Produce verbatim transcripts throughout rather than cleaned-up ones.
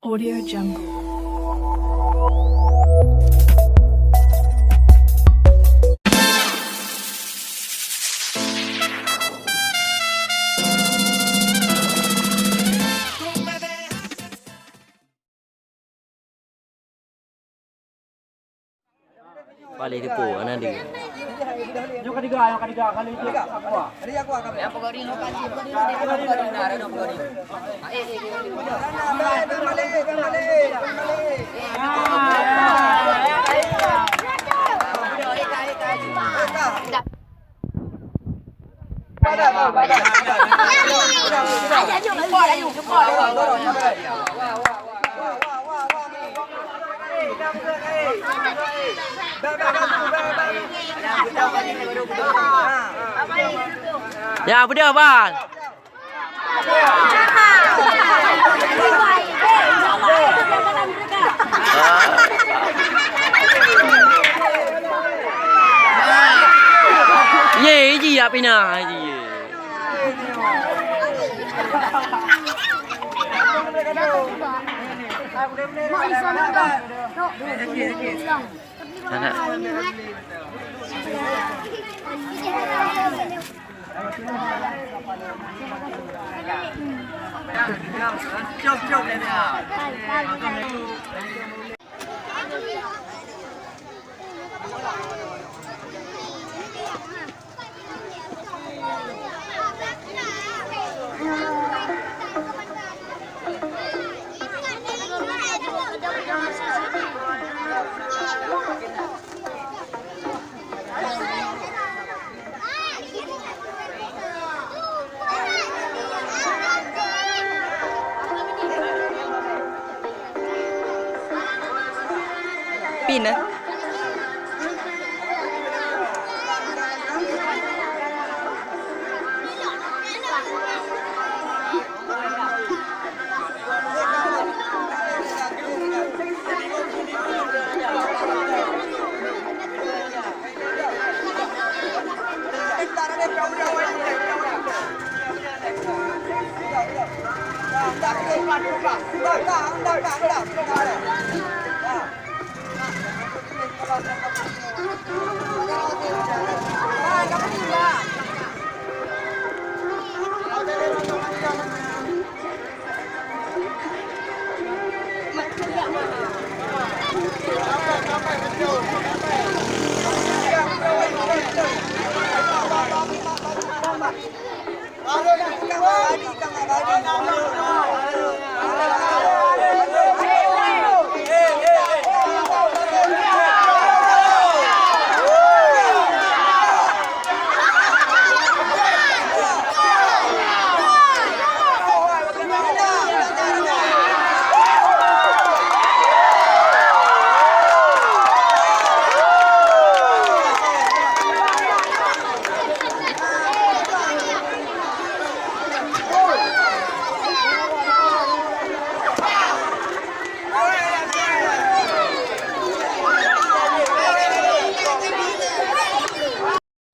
Audio Jungle. Paléh teupeu, hana deuh. Nyang ketiga, nyang ketiga, kali itu. Nyang peugot ring, nyang peugot ring, nyang peugot ring. Ya, beudôh, Bang. Ye, ji ya pina, ji ye. Anak. Pina.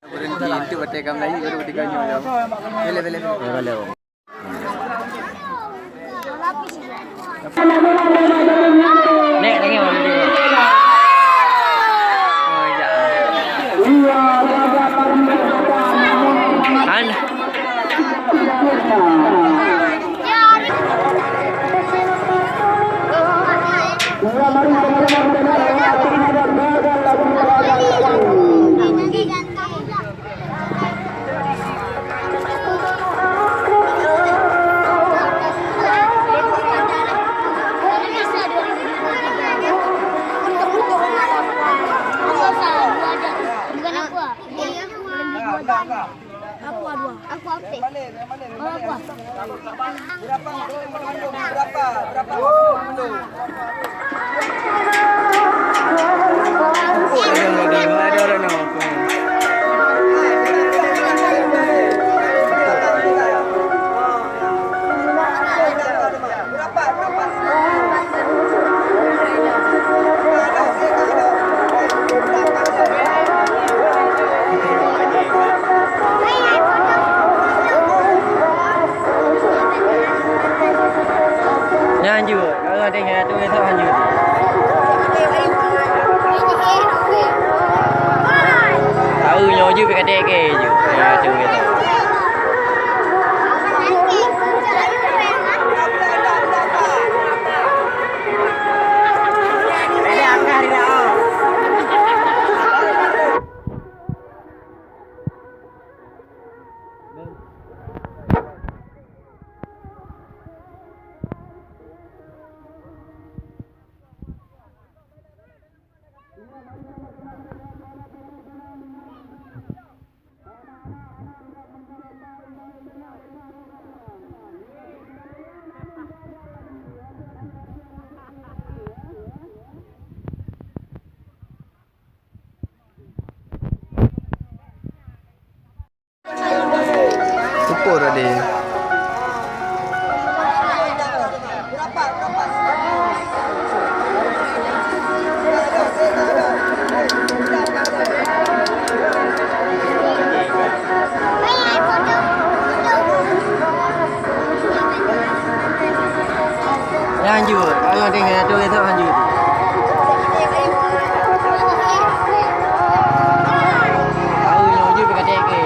Berhenti, itu batai ka Melayu, baru ketika nyoe, ya. Boleh, boleh, boleh. Boleh, boleh. Nek, tengok, tengok. Oh, ya. An. Aku dua. Aku apa? Berapa? Berapa? Berapa? Nyan jeuet. Tahu nyoe jeuet pih ka dek ke jeuet. Nyoe tu gitu. Syukur tadi. Nyan jeuet, kalau tengok tu, tu nyan jeuet. Tahu nyoe jeuet pih ka dek ke.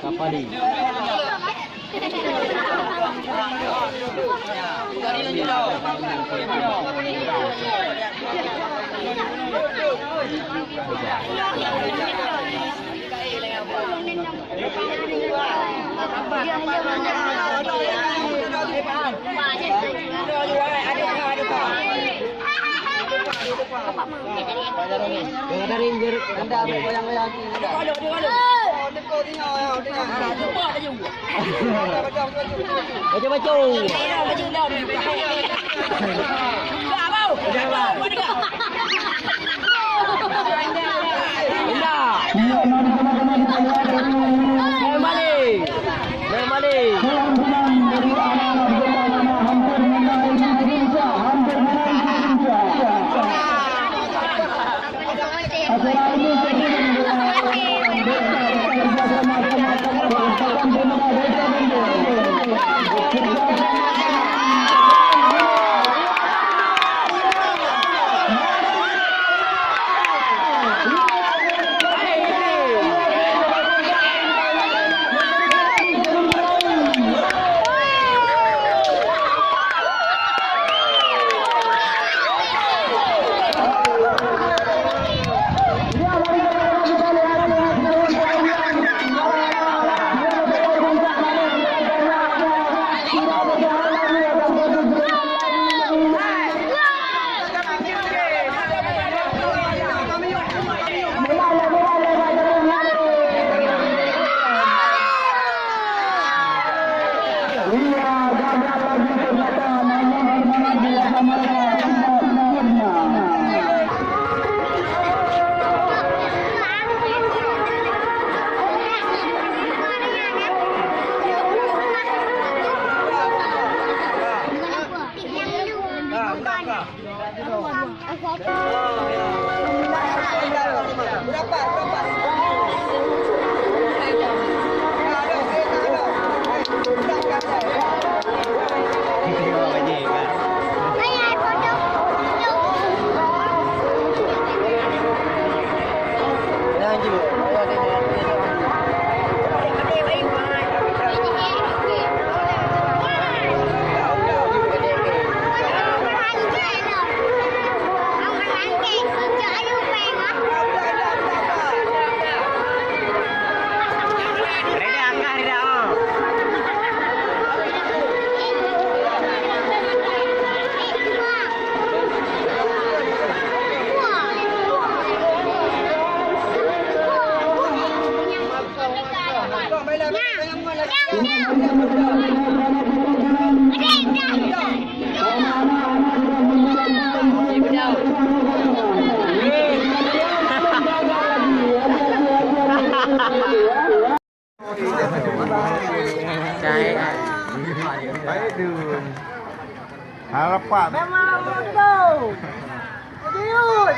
Kapali. Baca-baca. Indah. Kembali. Kembali. Harapan. Memang betul. Jiyut.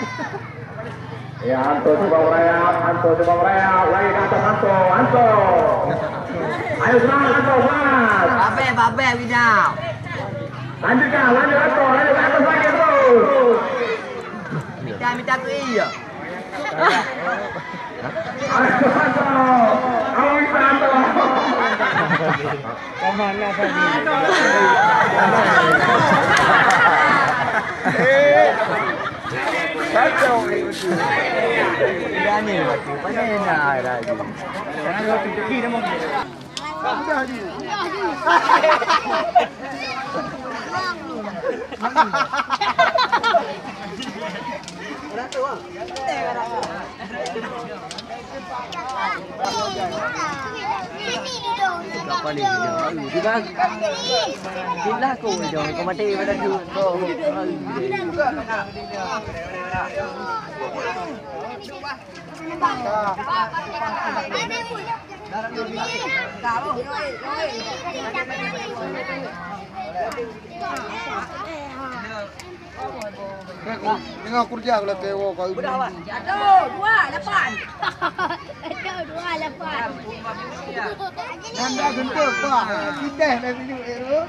Ya, Anto cuba merayap, Anto cuba merayap, lari ke atas Anto, Anto. Ayo semangat Anto, semangat. Babeh, babeh, Widau. Lanjutkan, lanjut Anto, lanjut Anto, sakit terus. Mita, mita kui ya. Ayo Anto, ayo Anto. Kacau. Berani mati. Mana enak lagi. Tengah kerja kalau tewo kau. Satu, dua, lapan. Satu, dua, lapan. Nanda gentuk, wah, pindah dari situ, eh, tu.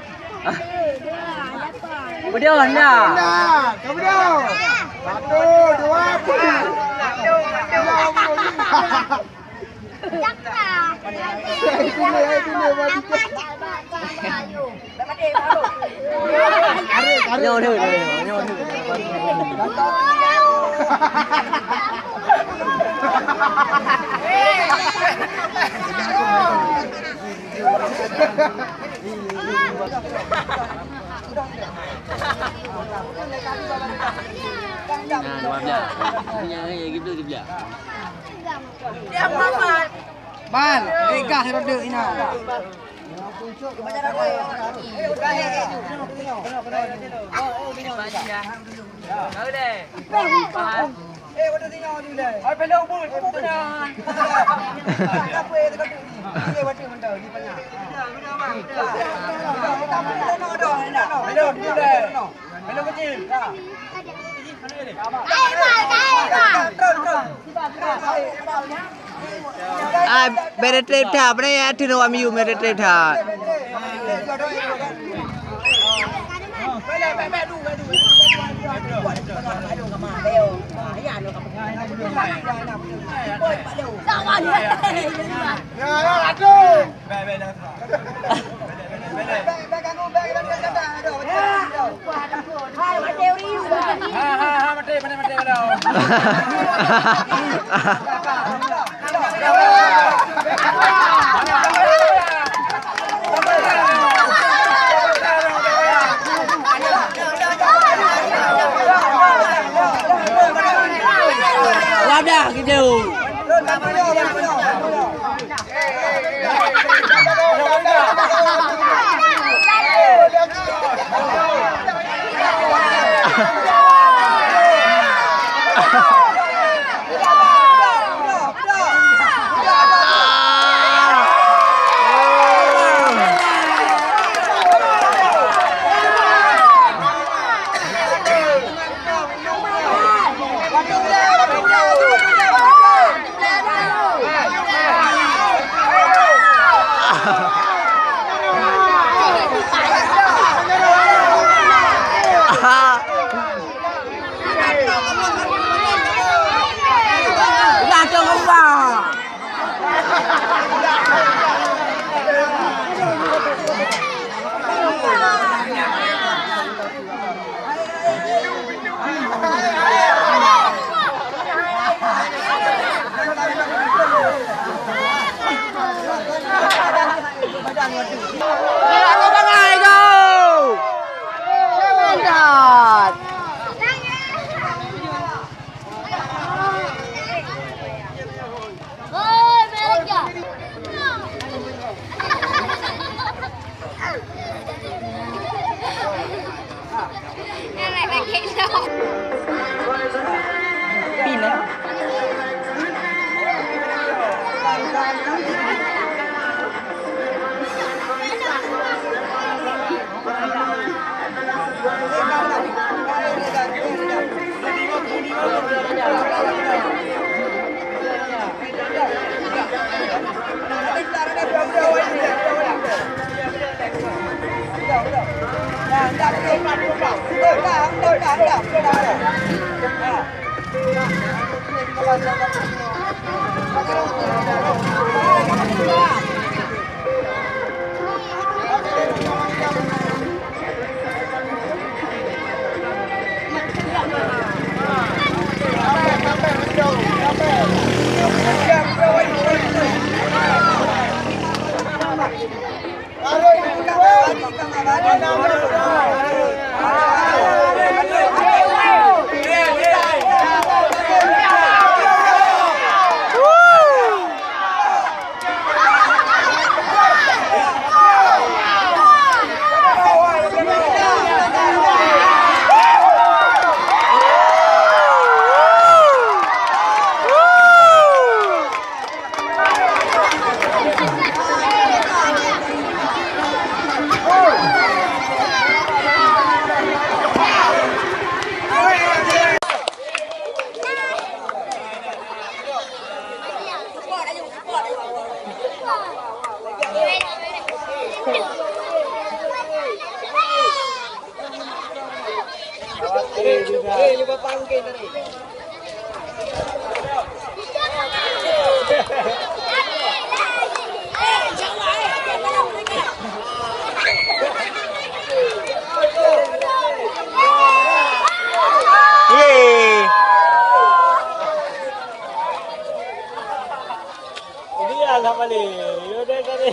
Satu, dua, lapan. Udah, nah. Nah, kamu dah. Satu, dua, tiga. Nyoe, nyoe, nyoe, nyoe. Nah, dua belas. Ini yang gitu, dua belas. Bal, eh, gas roda ina. Ah, beda trade that, beda ya, tu nak wamiu beda trade that. Ya, ya, aduh. Wadah gitu. Pin, eh? Yeay. Ini alhamdulillah. Yaudah tadi.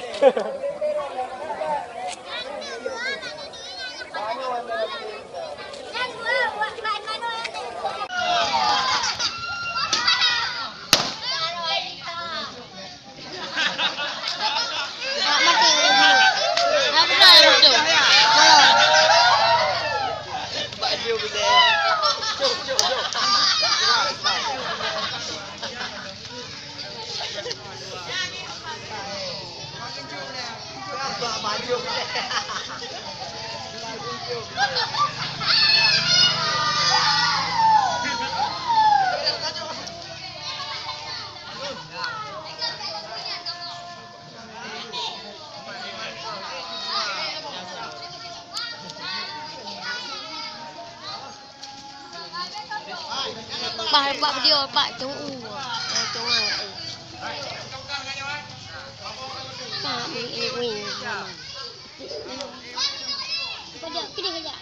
Bah, bak video, bak cong u. Eh, cong a, eh. Bak, eh, eh, eh. Pajak, pilih pajak.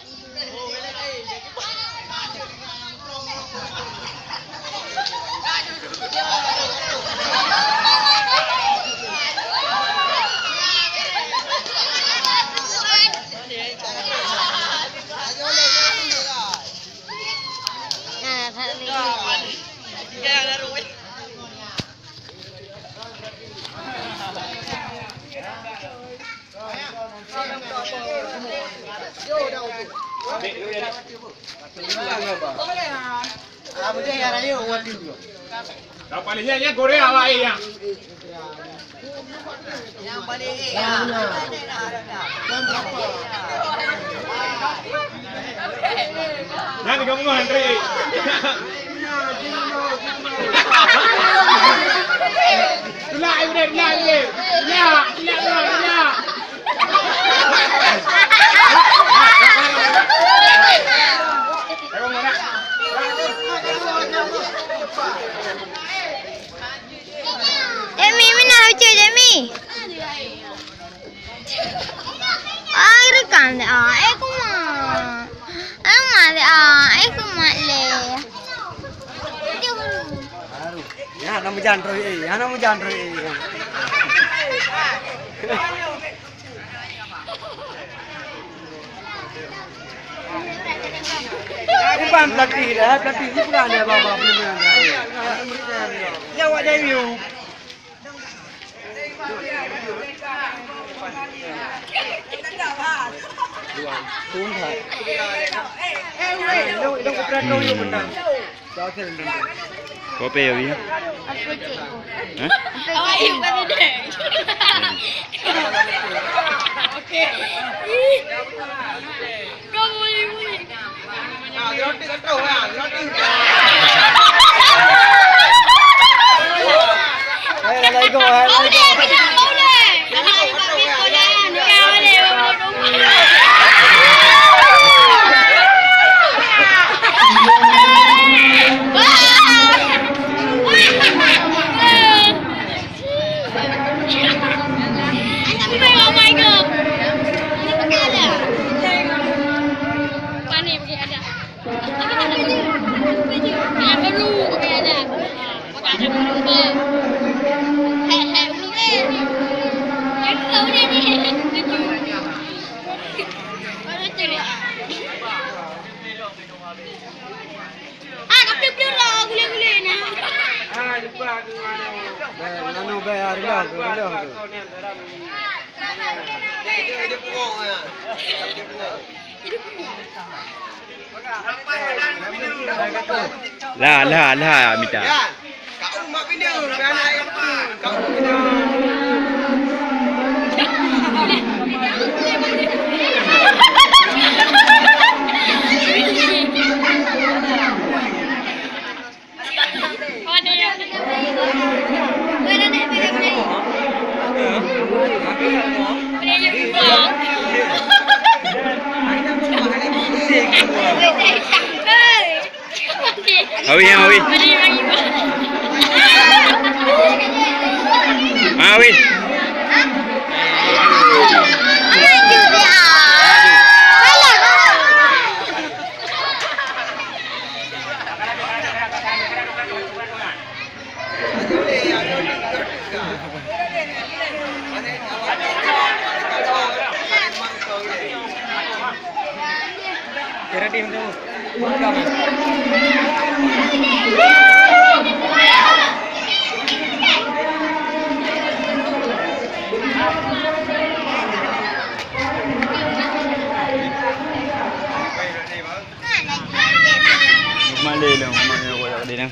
Dah paling nyan, nyan goreng awak, eh, nyan. Nyan tiga puluh antri. Tulak, eh, udah, tulak, eh. Tulak, tulak, tulak, tulak. Jemi, mina ucit, Jemi. Ai, rekam deh, ah. Eh, kuma. Eh, ma deh, ah. Eh, kuma le. Ya, nama jantroi, eh. Ya, nama jantroi, eh. Bukan pelatih dah, pelatih ni bukan ada apa-apa. Ya, awak jadi you. Kau pe ya, Wi? Hah? Kau boleh, boleh. Ah, ka peue-peue lah, gulai-gulai na. Nanu, bèk, ah, rendah tu, rendah tu. Lah, lah, lah, mita. Awi, awi. Awi. Malé lom, malé lom, malé lom.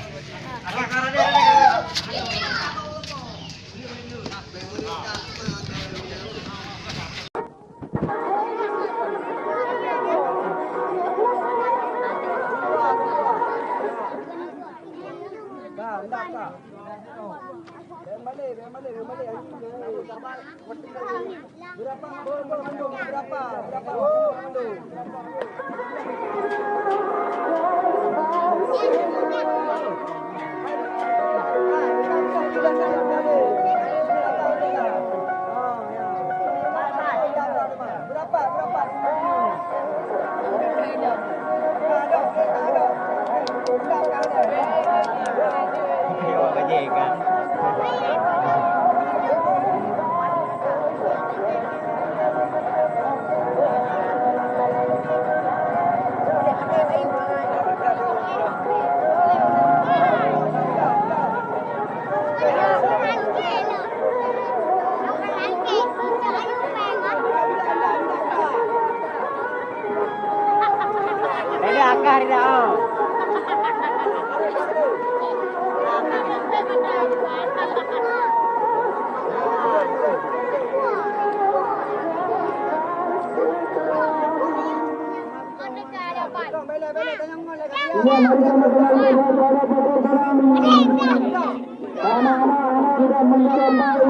Rida, Akah, Rida, oh.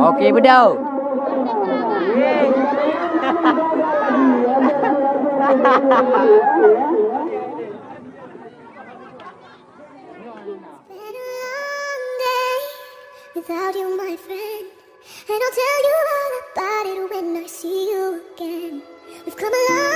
Oke, beudôh. Been a long day without you, my friend. And I'll tell you all about it when I see you again. We've come a long